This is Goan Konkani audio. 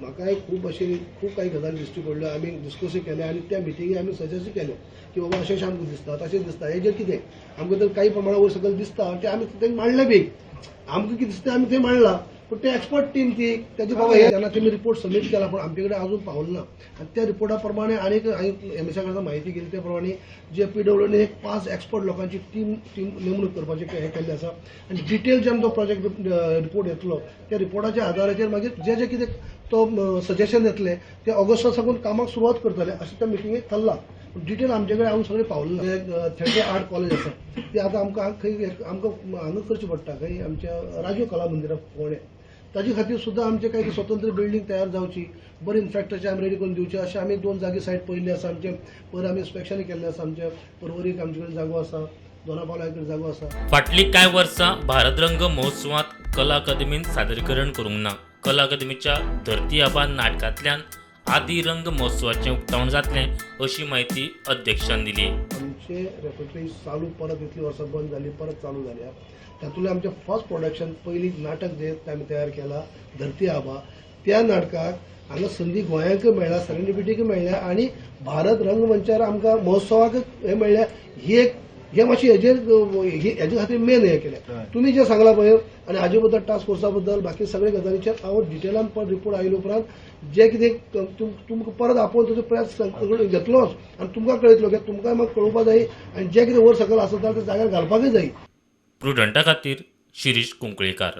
म्हाकाय खूब अशें खूब कांय गजाली दिश्टी पडल्यो. आमी डिस्कसूय केले आनी त्या मिटिंगे आमी सजेस्टूय केलें की बाबा, अशें अशें आमकां दिसता, तशें दिसता. हेजेर कितें आमकां तर काही प्रमाणा वयर सकयल दिसता, तें आमी तेंकां मांडलें बी. आमकां कितें दिसता, आमी थंय मांडलां, पूण ते एक्सपर्ट टीम ती तेजे बाबा हे जेन्ना तेमी रिपोर्ट सबमीट केला, पूण आमचे कडेन अजून पावलो ना. आनी त्या रिपोर्टा प्रमाणे आनीक हांवें एमएसा कडल्यान म्हायती घेतली, त्या प्रमाणे जे पीडब्ल्यूडीन एक पांच एक्सपर्ट लोकांची टीम टीम नेमणूक करपाची हें केल्लें आसा. आनी डिटेल जेन्ना तो प्रोजेक्ट रिपोर्ट येतलो, त्या रिपोर्टाच्या आधाराचेर मागीर जे जे कितें तो सजेशन येतले, ते ऑगस्टा साकून कामाक सुरवात करतले, अशें त्या मिटिंगेक थारलां. डिटेल आमचे कडेन अजून सगळें पावलें ना. थिएटर आर्ट कॉलेज आसा, ती आतां आमकां खंय आमकां हांगा करची पडटा, खंय आमच्या राजीव कला मंदिरा फोंडें. ताजे खातीर सुद्दां आमचे काही स्वतंत्र बिल्डींग तयार जावची, बरी इन्फ्रास्ट्रक्चर आमी रेडी करून दिवचें, अशें आमी दोन जागे सायट पळयल्ली आसा. आमचे पयर आमी इन्स्पेक्शन केल्लें आसा. आमच्या पर्वरीक आमचे कडेन जागो आसा, दोना पावला कडेन जागो आसा. फाटलीं कांय वर्सां भारत रंग महोत्सवांत कला अकादमीन सादरीकरण करूंक ना. कला अकादमीच्या धरती आबा नाटकांतल्यान आदी रंग महोत्सवाचें उक्तावण जातलें, अशी म्हायती अध्यक्षान दिली. आमचे रेपर्टरी चालू परत इतली वर्सां बंद जाली, परत चालू जाल्या. तातूंतलें आमचें फर्स्ट प्रोडक्शन, पयलीं नाटक जें आमी तयार केलां, धरती आबा, त्या नाटकाक हांगा संदी गोंयांकय मेळ्ळ्या, सेरेंडिपिटीकय मेळ्ळ्या आनी भारत रंगमंचार आमकां महोत्सवाक हें मेळ्ळ्या. ही एक हे मातशें हेजेर हेजे खातीर मेन हें केलें. तुमी जें सांगलां पळय आनी हाजे बद्दल, टास्क फोर्सा बद्दल, बाकी सगळे गजालीचेर हांव डिटेलान पण रिपोर्ट आयले उपरांत जे कितें तुमकां परत आपोवन तुजो प्रेस घेतलोच आनी तुमकां कळयतलो, कित्याक तुमकां मागीर कळोवपा जाय आनी जें कितें वयर सकयल आसा जाल्यार ते जाग्यार घालपाकय जाय. प्रुडंटा खातीर शिरीष कुंकळीकार.